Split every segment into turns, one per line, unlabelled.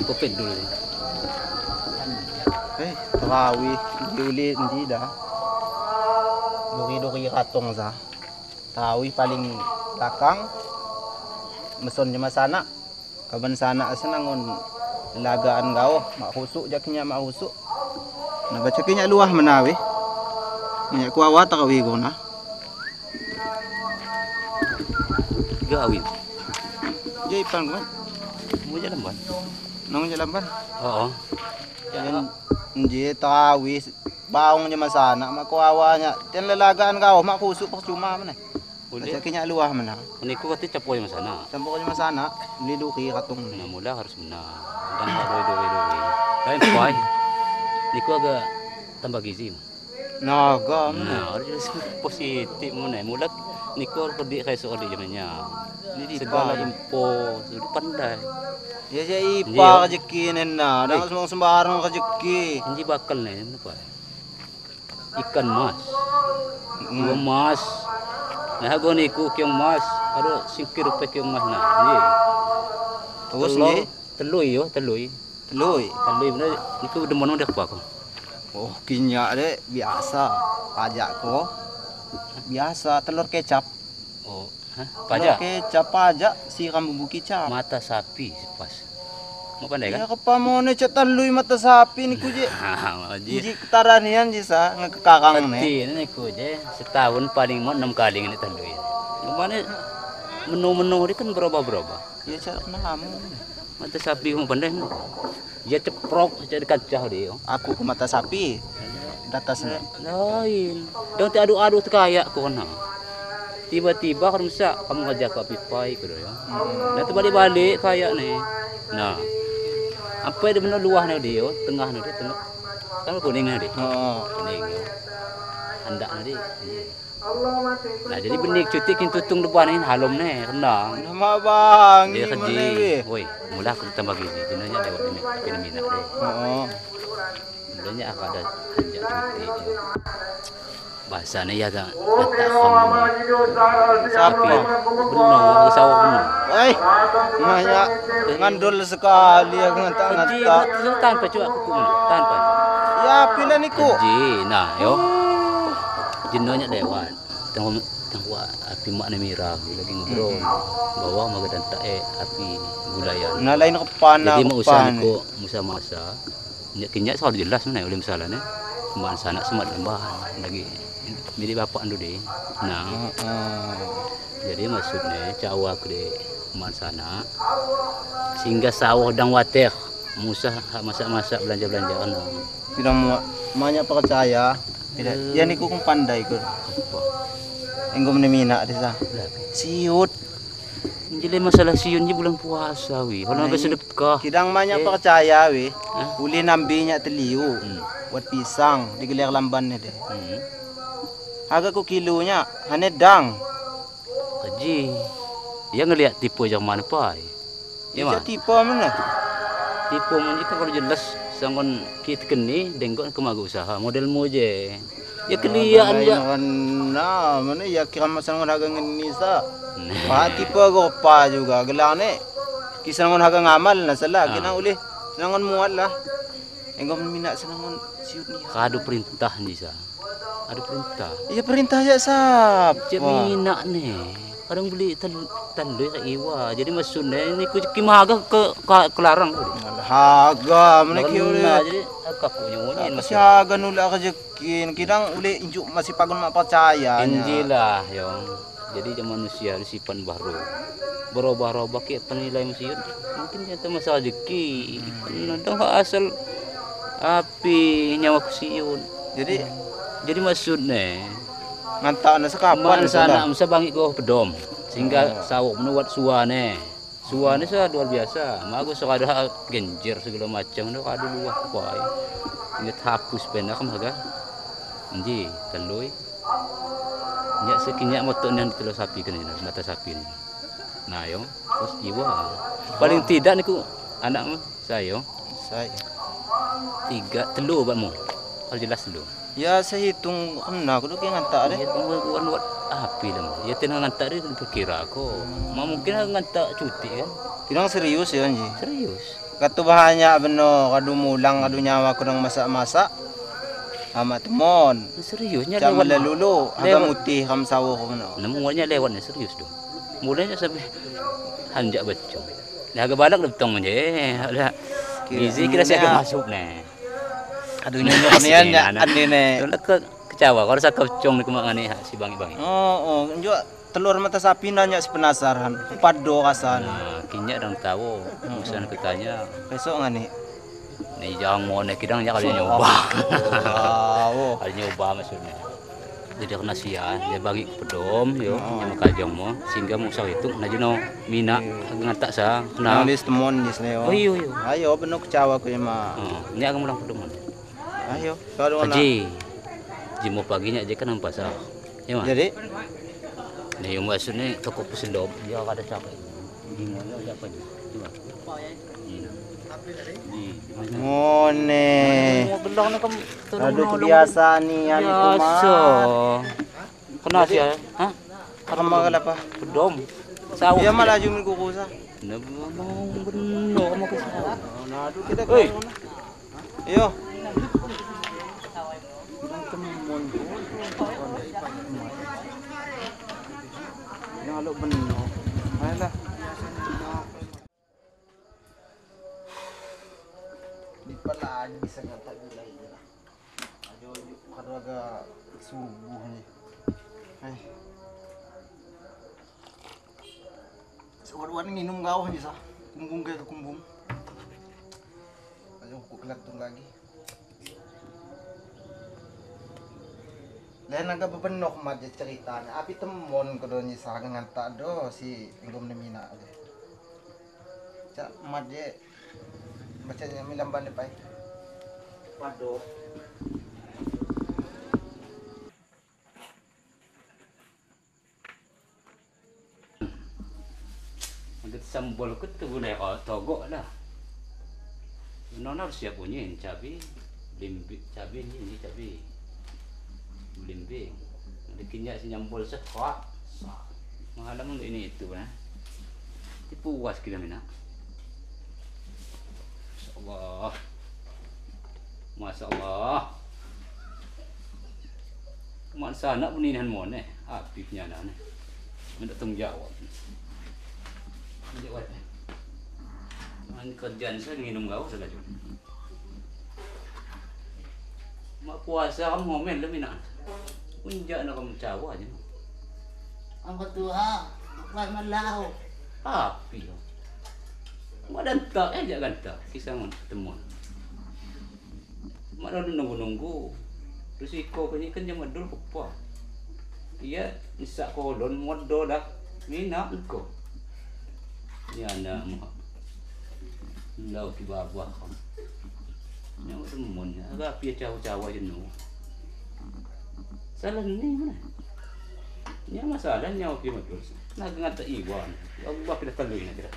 Tipe pendul.
Terawih diuli ndi dah. Duri-duri ratong sah. Terawih paling belakang. Meson jema sana. Kaban sana senangon lagaan gauh mak khusuk jakinya mak khusuk. Nah baca kinya luah menawi. Nyak kuawa terawih gona.
Gawi.
Jai pang kan.
Mau jalan ban.
Nang jalan ban.
Oh.
Jangan nje terawih baung jema sana mak kuawanya. Tian lelagaan gauh mak khusuk percuma mana. Baca kinya luah mana.
Niku kati campur jema sana.
Campur jema sana beli duri ratung.
Nah mula harus menang. Dan duri. Lain pai. Niku agak tambah gizi.
Naga mana.
Nah, harus positif mana. Mula niku harus kayak soal di zamannya. Segala info sudah pandai.
Ya ya ipa rezeki nena, dah semua sembarang rezeki.
Ini bakal nih, apa? Ikan mas, ikan mas. Nah, gua niku kiong mas, ada singkir rupa kiong mas nah. Ini.
Terus nih?
Telui yo, telui.
Telui.
Telui benar. Niku demen udah apa kau?
Oh, kinyak deh biasa. Pajak ko. Biasa telur kecap.
Oh. Hah? Pajak?
Kecap pajak siram bumbu kicap.
Mata sapi pas. Mau pandai kan?
Ya kepamone cek telui mata sapi niku je. Ji ketaranian ji sa ngekekarang
ne. Niku je setahun paling mau 6 kali ngene telui. Mana menu-menu dia kan berubah-berubah.
Ya cak namu.
Mata sapi mau pandai. Ya ceprok jadi kacau dia.
Aku ke mata sapi. Datasnya.
Lain. Dong tak adu-adu terkayak ku kena. Tiba-tiba kalau misak kamu ngajak ke pipai gitu ya. Nah tu balik-balik kayak ni. Nah. Apa dia benar luah ni dia, tengah ni dia, tengah. Kan kuning ni dia.
Oh.
Kuning yo. Hendak ni dia. Nah jadi benik cutik kin tutung depan ni halum ni kena.
Nama bang.
Dia kerja. Woi, mula aku tambah gizi. Jenanya lewat ni minat dia.
Oh.
Mulanya aku ada hanjak cutik yo. Bahasanya ya kan letak kamu.
Siapa?
Benar, sawah benar.
Banyak ngandul sekali aku ngantak-ngantak.
Tanpa cuak aku mana? Tanpa.
Ya, pilih niku.
Ji, nah, yo. Jenonya lewat. Tengok tengok api mak merah lagi ngobrol. Bawah maga dan tak api gulayan.
Nah, lain kepana.
Jadi mau usah niku musa masa. Kinyak soal jelas mana oleh masalahnya. Mak sanak semat lembahan lagi. Milik bapak andu deh. Nah. Jadi maksudnya cawak deh mak sana sehingga sawah dang water musah masak-masak belanja-belanja kan.
Tidak mau banyak percaya. Tidak. Ya niku kung pandai ku.
Apa?
Enggo menimina desa. Siut.
Jadi masalah siun je bulan puasa wi. Kalau nak sedekah.
Kidang banyak percaya wi. Uli nambinya teliu. Buat pisang digelar lamban ni deh. Harga ku kilonya hane dang.
Keji. Dia ngelihat tipe yang mana pai.
Ya mah. Tipe mana?
Tipe mana kan kalau jelas sangon kita keni denggok kemagu usaha modelmu je. Ya kelian
ja. Nah, mana ya kira masalah harga ngeni sa. Pa tipe gopa juga gelang ni. Kisah ngon harga ngamal nah salah kena ulih senangon muat lah. Enggo minat senangon siut ni.
Kado perintah ni sa. Ada perintah.
Ya perintah ya sap.
Cek minat ni. Kadang beli tandui ke iwa. Jadi maksudnya ini ku kimaga ke kelarang.
Harga mana kieu
ni. Jadi aku nyonya
masih harga nulak rezekin. Kidang ulih injuk masih pagun mak percaya.
Injilah yo. Jadi manusia ada sifat baru. Berubah-ubah ke penilai manusia. Mungkin dia masalah rezeki. Kadang asal api nyawa kusiun. Jadi maksudnya
ngantak na sekapan
sana masa bangit go pedom sehingga sawuk menuat suane. Suane sa luar biasa. Mago sekada genjer segala macam dah kadu luah pai. Ingat hapus pena kam haga. Nji telui. Nyak sekinyak motor ni telur sapi kene mata sapi ni. Nah yo terus iwa. Paling tidak niku anakmu saya.
Saya.
3 telur bakmu. Kalau jelas telur.
Ya saya hitung kena aku tu ngantak deh.
Ya buat api lah. Ya tenang ngantak dia berkira aku. Mungkin ngantak cuti kan.
Kira serius ya anji.
Serius.
Katu banyak benar kadu mulang kadu nyawa kurang masak-masak. Amat temon.
Seriusnya
lewat lulu agak mutih kam sawah benar.
Namunya lewatnya serius dong. Mulanya sampai hanjak becong. Nah agak balak betong aja. Lah gizi kira saya masuk nih.
Aduh nyonyok nian ya andi ne.
Kecewa kalau saya kecong ni kemak ngani si bangi-bangi.
Oh, juga telur mata sapi nanya sepenasaran. Pado kasan.
Nah, kinyak dang tahu. Musan ketanya.
Besok ngani.
Nih jangan mau nek kidang ya kali nyoba.
Oh.
Kali nyoba maksudnya. Jadi kena sia, dia bagi pedom yo, yang kajang mo, sehingga musa itu najino mina ngatak sa
kena. Nulis temon di sini.
Oh iyo iyo.
Ayo benar kecewa ku ma.
Ini agak mulang pedom.
Ayo, kalau
Haji. Jimo paginya aja kan pasar. Ya, Mas.
Jadi
nih yang maksudnya toko pesendom dia ada capek. Gimana apa aja. Coba.
Ngone. Aduh kebiasaan nih yang itu mah.
Kena sih ya? Hah?
Kema apa?
Pedom. Sawah.
Iya malah jumin kuku sah.
Nah, mau bener mau ke sawah.
Nah, aduh kita. Ayo. Yang bener. Ayolah. Lagi bisa ngantak gula ini lah. Ayo kalau agak subuh nih. Hai. Seorang minum gawah nih sah. Kumbung kayak kumbung. Ayo aku kelatung lagi. Lain agak bebenok mat ceritanya. Api temon kalau nih sah ngantak do si enggom nemina aja. Cak mat je bacanya milamban depai. Waduh.
Untuk sambal ku tu boleh kau togok lah. Nona harus siap punya cabi, limbi, cabi ini cabi, limbing. Ada kinyak si nyambol sekuat. Mengalam ini itu nah. Puas kita mina. Allah. Masya Allah. Masa nak peninihan mone, api punya anak. Minta tanggung jawab. Jawab. Man kerjaan saya minum kau saja. Mak puasa kamu ngomel lah mina. Unjak nak kamu cawa aja.
Ang ketua, bukan melau.
Api. Mak dan tak jangan tak kisah mon temuan. Mak dah nunggu-nunggu. Risiko kini kan jam dul kepa. Ia isak kolon modo dah mina engko. Ni anak mak. Lau ki babah. Nyawa temuan agak pia cawa-cawa je nu. Salah ni mana? Nya masalah nyawa pi madul. Nak ngata iwan. Allah kita telu ini kita.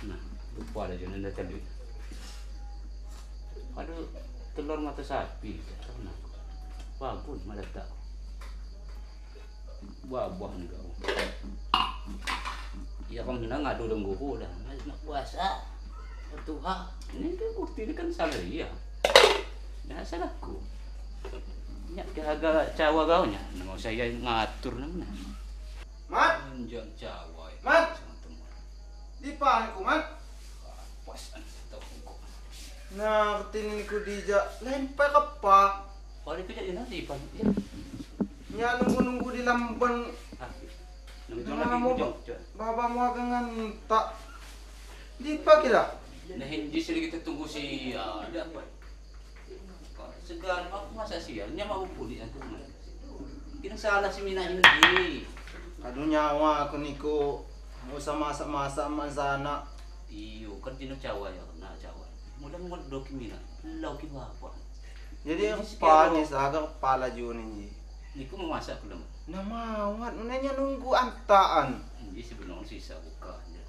Nah, lupa dah jangan dah telu. Aduh, telur mata sapi, tak nak. Bagus, malah tak. Buah-buah ni kau. Ya kamu nak ngadu dalam guru dah. Nak puasa. Tuhan, ini kan bukti ni kan salah dia. Dah salah aku. Nyak agak cawa kau nya. Nak saya ngatur nama.
Mat,
jangan cawa.
Mat. Di pa aku mat.
Pas tahu.
Nah, ketini ku dija lain pa kapa.
Kalau itu jadi nanti pan.
Nya nunggu-nunggu di lamban. Baba mau agangan tak. Di pa kira.
Nah, hindi sila kita tunggu si ada apa? Segan aku masa sial nya mau pulih aku. Kira salah si Mina hindi.
Aduh nyawa aku niku mau sama masak-masak manzana.
Iyo, kan dino cawa ya kena cawa. Mula ngodok mina, lau ki bapa.
Jadi kepala nih, agak kepala juga nih.
Niku mau masak belum?
Nah mawat, nanya nunggu antaan.
Ini sebenarnya sisa buka aja.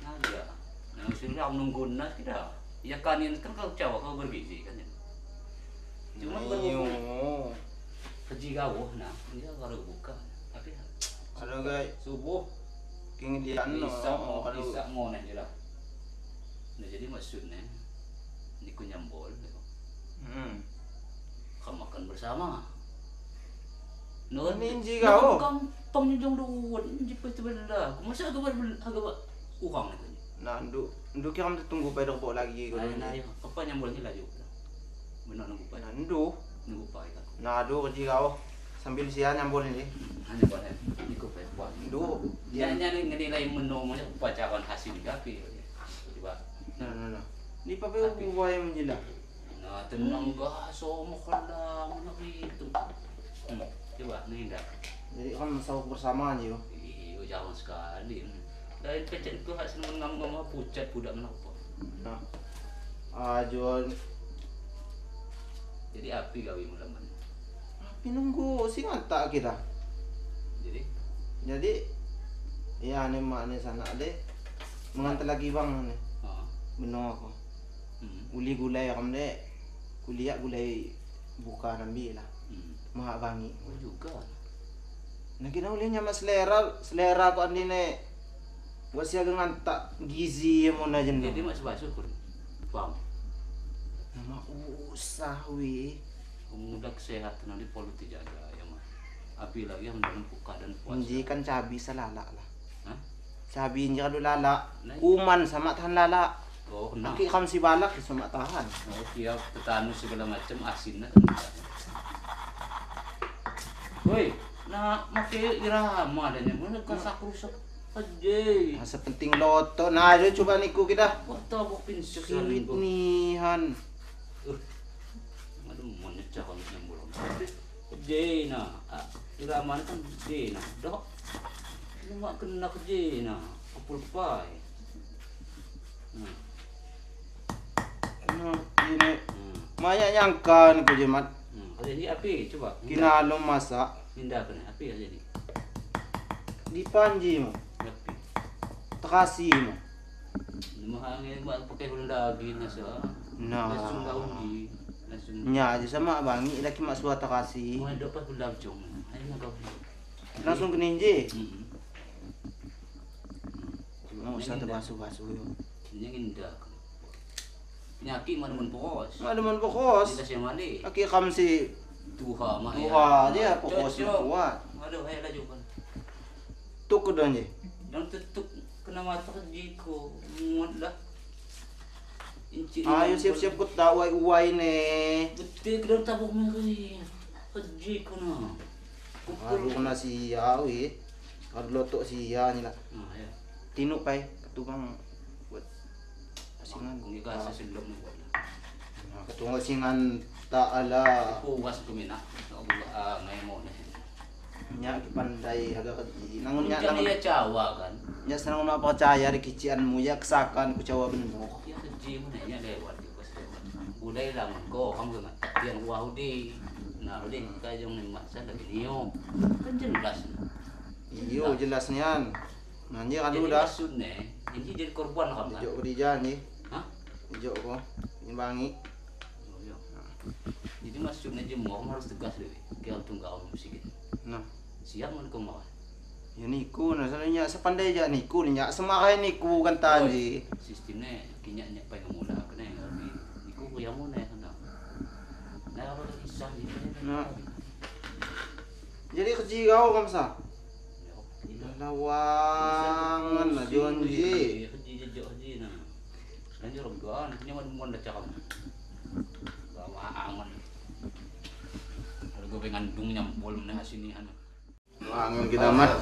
Naga, nah sudah nunggu nas kita. Ya kanin kan kau cawa kau bergizi kan ya. Cuma baru kerja kau, nah dia baru buka. Tapi
ada guys
subuh.
King dia no,
isak mau nih jelas. Nah, jadi maksudnya niku nyambol gitu. Makan bersama. No,
ninji kau.
Gampang nyujung duit, ninji pasti bela. Masa agak agak kurang itu.
Nah, ndu kira tunggu pada rokok lagi.
Nah, apa nyambolnya laju? Benar nunggu pai.
Nah, ndu
nunggu pai.
Nah, aduh kerja kau sambil siang nyambol ini.
Hanya boleh. Niku pai kuat.
Ndu.
Dia hanya nilai menu macam pacaran hasil tapi. Coba.
Nah. Ni papai buah yang menjilah.
Nah, tenang gak, somo kelam, nak itu. Coba, nih dah.
Jadi kan sahur bersama aja yo.
Iya, jarang sekali. Lain kecil itu hak seneng ngam-ngam pucat budak menapa.
Nah. Ajuan.
Jadi api gawe mulaman.
Api nunggu sing antak kita. Jadi ya ane mak ane sana ade mengantar lagi bang ane. Benar aku. Uli gulai kam de. Kuliah gulai buka nambi lah. Maha bangi.
Oh juga.
Nah kena ulihnya mas selera aku andi ne. Buat siaga ngantak gizi yang mau najen.
Jadi mak sebasuh pun. Paham.
Nama usah wi.
Mudah kesehatan nanti perlu dijaga ya mas. Api lagi yang dalam keadaan puasa.
Inji kan cabi salala lah.
Hah?
Cabi inji kalau lala. Kuman sama tahan lala.
Oh, nah.
Aki kam si balak sama tahan.
Oh, tiap tetanus segala macam asinnya kan. Woi, nah make irama adanya, mana kasak rusak aja.
Masa penting loto, nah ayo coba niku kita.
Wah, tabok pinsir
kiwit nihan.
Aduh, mau nyecah kalau nyambul. J nah, irama kan J nah, dok. Cuma kena ke J nah, apul pai.
Nah, ini banyak nyangka niku jemat.
Jadi api coba.
Kina lo masak.
Minda kena api ya jadi.
Di panji mo.
Api.
Terasi mo.
Mahangin buat pakai gula lagi nasa.
Nah.
Langsung gaun langsung.
Nya aja sama bangi lagi mak suat terasi.
Mau dapat gula jong. Ayo nak gaun.
Langsung ke ninji. Mau usah terbasuh-basuh yo.
Ini indah. Penyakit mana mun pokos.
Mana mun pokos.
Tidak siang mali.
Aki kam si
Tuha mah ya.
Tuha dia pokos kuat.
Aduh, hai laju kan.
Tuk dah ni.
Dan tutuk kena mata jiko. Muat lah. Inci.
Ayo siap-siap ku tawai uai ne.
Betul kena tabuk meri. Jiko na.
Aduh kena sia we. Aduh lotok sia ni lah.
Ah ya.
Tinuk pai ketubang buat singan.
Kung ika sa silom ni buat.
Nah, ketungal singan ta'ala.
Puas kumina. Ngayon mo na.
Nya pandai agak kecil. Nangun nya
nangun ya cawa kan.
Nya senang mau percaya di kicianmu ya kesakan ku cawa bener.
Ya kecil mana nya lewat di pas lewat. Budai lamun ko kamu kan tiang wahudi. Nah, udah kajong ni masa lagi niyo. Kan jelas.
Iyo jelas nian. Nah, ini kan udah.
Maksudnya, ini jadi korban kamu kan.
Jok kerja nih.
Hah?
Jok ko. Ini bangi.
Jadi maksudnya jemu kamu harus tegas deh. Kau tunggu kamu sedikit.
Nah,
siap mana kau mau?
Ya niku, nah soalnya sepandai aja niku, nyak semarai niku kan tadi.
Sistemnya kinyak nyak paling mula kena tapi niku yang mana ya kan? Nah kalau isah ni.
Nah, jadi kerja kau kamu sah? Lawangan lah jonji.
Kerja jejak kerja nah. Lanjut orang ni mana mana dah cakap. Bawa angan. Kalau gue pengen dung nyampul mana sini han.
Angan kita mat.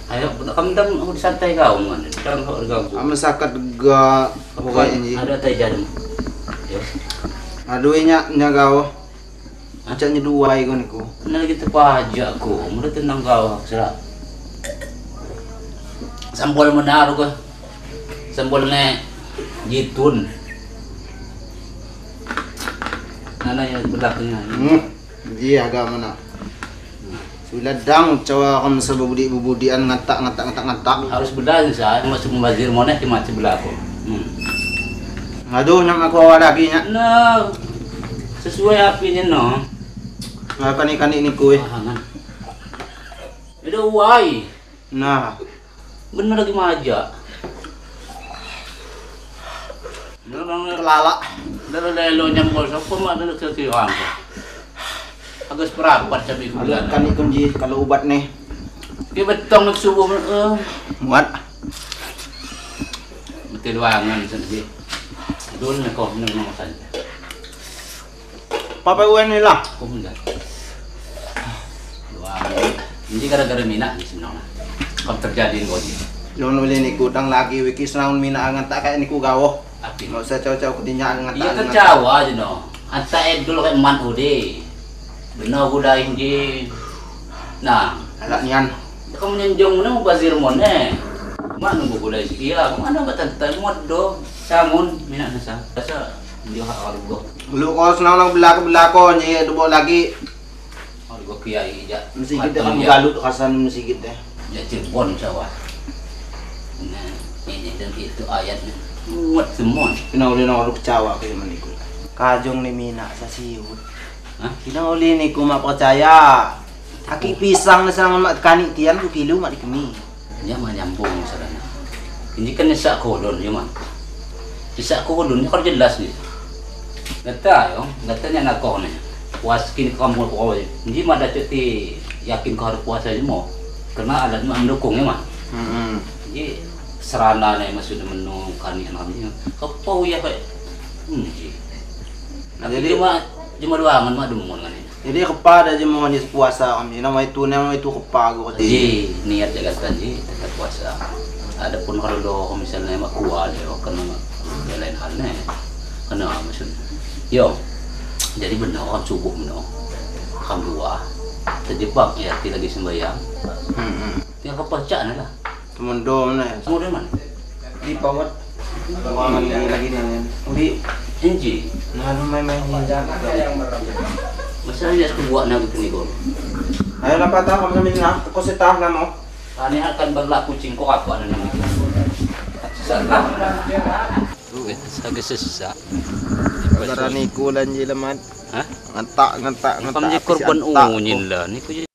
Ayo, kamu dang aku santai kau man. Dang kau ganggu.
Am sakat ga hokai ini.
Ada tai jarum. Yo.
Aduh nya nya kau. Acak nya dua iku niku.
Nah lagi terpajak ku, mula tenang kau serah. Sambal menar ko. Sambal ne jitun. Nana yang belakangnya.
Dia agak mana? Suladang cawa kam sebubudi bubudian ngatak ngatak ngatak ngatak.
Harus belah sah, masuk membazir mana cuma sebelah aku.
Aduh, nak aku awal lagi nya.
Nah, sesuai apinya no.
Nah, kan ikan ini kue.
Itu wai.
Nah,
bener lagi maja.
Kelalak.
Lelo nyambol sapa mak dulu kekirang. Agus perapat cabi bulan.
Kan ikun ji kalau ubat nih.
Ki betong nak subuh
muat.
Mesti luangan sendiri. Dul nak kau minum makan.
Papa uen ni lah.
Kau enggak. Luangan. Ini gara-gara minat ni sebenarnya. Kau terjadi kau ni.
Jangan boleh niku dang lagi wiki senang minat angan tak kayak niku gawah.
Api.
Nggak usah jauh-jauh ketinjaan angan
Iya
tak.
tercawa aja no. Anta edul kayak man ude. Benar gula inji. Nah,
alak nian.
Kau menyenjung mana bazir mon eh. Mana nunggu gula iya, mana batan tan mod do samun minat nasa. Rasa dia hak kalau gua.
Lu kau senang nang belako ni dubok lagi.
Kalau gua kiai ja.
Mesti kita kan galut rasan mesti kita.
Ya Cirebon sawah. Nah, ini dan itu ayatnya. Muat semua.
Kena oleh nak orang kecewa ke zaman niku. Kajong ni minak sa siut.
Hah?
Kena oleh niku mak percaya. Aki pisang ni senang mak kanik tian ku kilo mak dikemi.
Nya mah nyambung sarana. Ini kan nyesak kolon ya man. Nyesak kolon ni kalau jelas ni. Gata yo, gatanya nak kau ni. Puas kini kamu kau ni. Ini mah dah cuti yakin kau harus puasa je mo. Karena alat mah mendukung ya man. Jadi serana ni maksudnya menu kani kami. Kau ya kayak. Nah, jadi cuma doangan mah demun kan ini.
Jadi kepada je mau ni puasa kami. Nama itu kepa aku kata.
Ji niat jaga ji tetap puasa. Adapun kalau lo misalnya mak kuat ya kena lain halnya. Kena maksudnya. Yo. Jadi benar kan subuh benar. Kam dua terjebak ya tidak lagi sembahyang. Tinggal kepacaan lah.
Temen dom ni.
Semua dari mana?
Di pawat. Ruangan ni lagi ni. Di
Inji.
Nah, main-main hinjak.
Masalahnya aku buat nak begini kau.
Ayo lah patah kamu sambil nak, kau setah lah mau.
Ini akan berlaku cingkok apa ada namanya. Tuh, agak sesak.
Gara niku lanji lemat.
Hah?
Ngentak.
Kamu jadi korban unyin lah. Niku jadi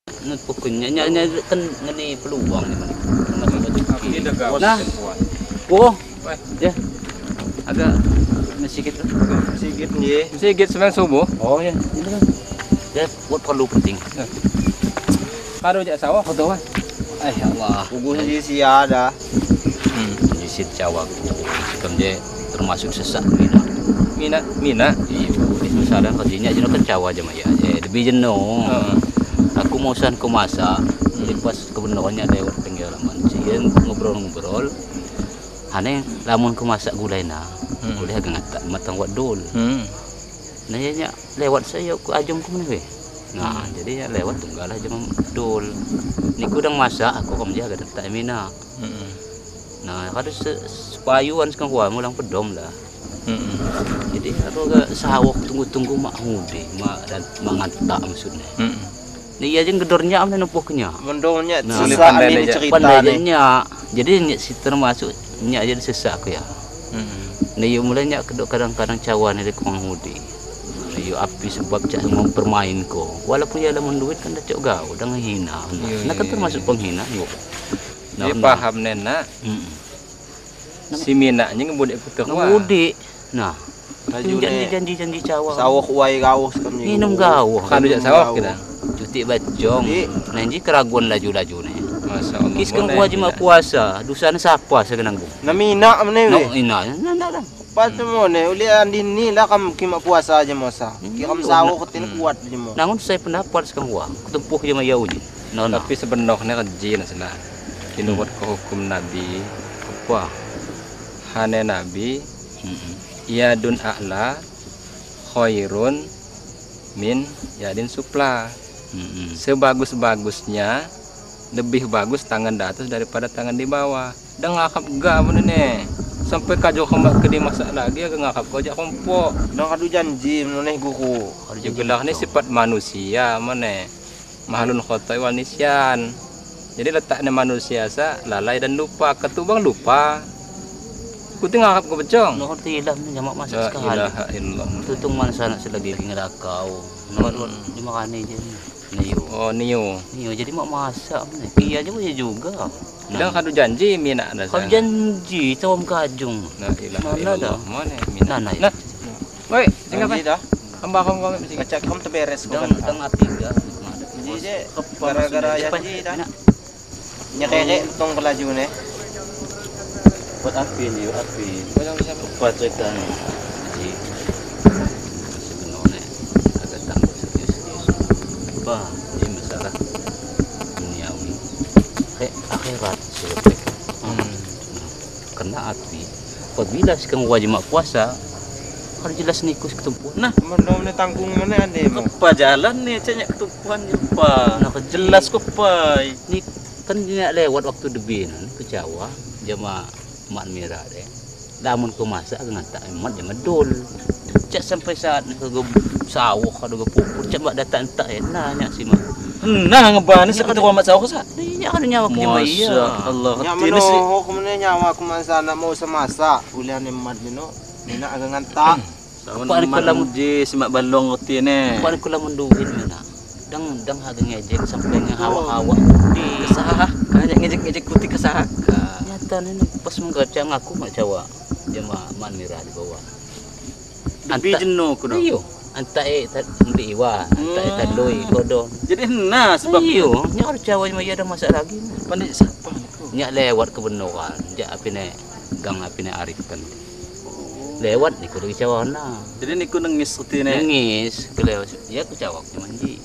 pokoknya nya kan ngeni peluang ni mana. Nah, oh, ya, agak sedikit lah.
Sedikit ni.
Sedikit sebelum subuh.
Oh ya, ini kan. Ya, buat perlu penting.
Kado jak sawah kau tahu kan?
Eh Allah.
Uguh saja sia dah.
Jisit cawak. Sikam je termasuk sesak mina.
Mina.
Iya, itu sadar kerjanya je kan cawa je maya. Lebih jenuh. Aku mau san ku masak. Jadi pas kebenarannya lewat pinggir laman. Cian ngobrol-ngobrol. Hane lamun ku masak gulai na. Gulai agak ngatak matang wat dul. Nah ya lewat saya ku ajung ku mana weh. Nah, jadi ya lewat tunggal aja dul. Niku dang masak aku kam jaga tak mina. Nah, kalau sepayuan sekarang gua mulang pedom lah. Jadi aku agak sawok tunggu-tunggu mak hudi, mak dan mangantak maksudnya. Ni ya jeung gedornya am nempuhnya.
Mendongnya
nah,
sesak ni cerita
ni. Jadi si termasuk nyak jadi sesak aku ya. Ni yo mulai nyak kedok kadang-kadang cawan ni kurang hudi. Ni yo api sebab cak mempermain ko. Walaupun ya lamun duit kan dah cok gau, dah ngehina. Nah kan termasuk penghina yo.
Nah, dia paham nena. Si minaknya ngebudik puter wah.
Ngebudik. Nah, janji-janji cawa.
Sawah wai gawah sekam ni.
Minum gawah.
Kan jak sawah kita.
Cuti bacong. Nanti keraguan laju-laju ni.
Masya-Allah.
Kis kan wajib puasa, dosane siapa segenang bu?
Na minak mene we.
No ina, na dah.
Pas mo ne uli andi ni lah kam kima puasa aja mosa. Ki kam sawah ketin kuat aja mo.
Nangun saya pendapat sekam wah, ketempuh je mayau je.
Nah, tapi sebenarnya keji nah. Kinurut ke hukum Nabi.
Apa?
Hane Nabi. Yadun a'la khairun min yadin supla. Sebagus-bagusnya lebih bagus tangan di atas daripada tangan di bawah. Dah ngakap ga mana ni. Sampai kajo kembak ke dimasak lagi agak ngakap kau jak kompok.
Dah kadu janji meneh guru.
Juga ni sifat manusia mana. Mahalun khotai wal nisyan. Jadi letaknya manusia sa lalai dan lupa, ketubang lupa. Ku tengah ngakap ke becong.
Noh tilah ni jamak masak sekali.
La ilaha illallah.
Tutung mana sana selagi ngelakau. Noh dimakani je. Niu.
Oh, niu.
Niu jadi mak masak ni. Kia je boleh juga.
Nah. Kadu janji mina dah.
Kadu janji tawam kajung.
Nah, ilah.
Mana dah?
Mana mina?
Nah,
nah. Woi, singgah
Janji dah.
Hamba kom kom mesti.
Kacak kom terberes
kok. Dang api dah.
Jadi gara-gara janji dah. Nyererek tong kelaju ni.
Buat api ni, api. Apa cerita ni? Jadi sebenarnya agak tangguh serius-serius. Apa? Ini masalah duniawi. Akhirat selesai. Kena api. Apabila sekarang wajib mak puasa, harus jelas nikus ketumpuan.
Nah,
mendom ni tanggung mana ande?
Apa jalan ni caknya ketumpuan ni apa?
Nah,
jelas kok pai.
Ni kan dia lewat waktu debi ni ke Jawa, jama mak mira deh. Lamun ku masak dengan tak emat jama dol. Cak sampai saat ni ke sawah ada ke pupur cak mak datang tak enak nyak si mak.
Nah ngebani seperti kau mak sawah sa.
Iya kan nyawa ke jama iya.
Allah.
Nyak menohok mana nyawa ku masak mau semasak ulian emat ni no. Mina agak ngantak.
Sawan malam je simak balong roti ni.
Pak kula menduit mina. Dang dang haga ngejek sampai ngehawa-hawa di
kesah. Banyak ngejek-ngejek putih kesah.
Nyata ni pas menggacang aku mak Jawa. Jama mak mira di bawah.
Lebih jenuh ku dah.
Iyo, anta beli iwa, anta taloi kodon.
Jadi nah sebab
iyo, nyak harus Jawa jama ada masak lagi.
Pandai siapa niku?
Nyak lewat kebenaran, jak api ne gang api ne arif kan. Lewat niku dari Jawa na.
Jadi niku nangis roti ne.
Nangis, kelewat. Ya aku Jawa cuman ji.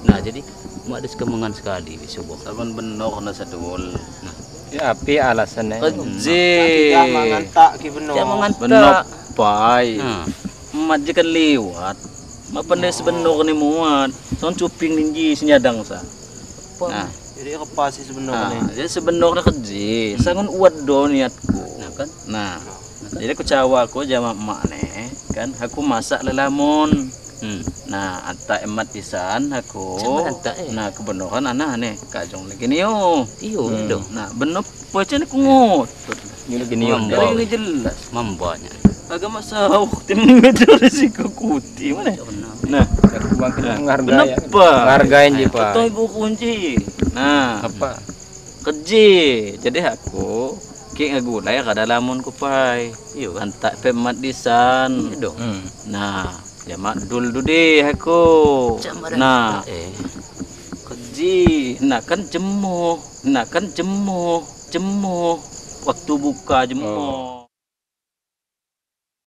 Nah, jadi mak ada sekemengan sekali besok.
Saban benor na sadul.
Nah,
ya api alasannya.
Keji.
Tidak mangantak ki benor.
Tidak mangantak.
Benor pai. Mat je kan lewat. Mak pandai sebenor ni muat. Son cuping ninji senyadang sa.
Nah, jadi apa sih sebenarnya?
Nah, jadi sebenarnya keji. Sangun uat do niatku.
Nah kan?
Nah. Jadi aku cawa aku jama emak ne, kan aku masak lelamun. Nah, anta emat isan aku. Nah, kebenaran anak ne kajong lagi niyo.
Iyo, do.
Nah, bener pacan aku ngotot.
Ini lagi niyo.
Ini jelas.
Membanya.
Agak masalah tim ngejar risiko kuti mana? Nah,
aku bangkit menghargai.
Menghargai
ji, Pak.
Betul ibu kunci. Nah,
apa?
Keji. Jadi aku ki ngagulai kada lamun ku pai.
Iyo
kan tak pemat disan.
Iyo
Nah, jamak dul dude aku. Nah, keji. Nah kan jemuh, nah kan jemuh, jemuh. Waktu buka jemuh.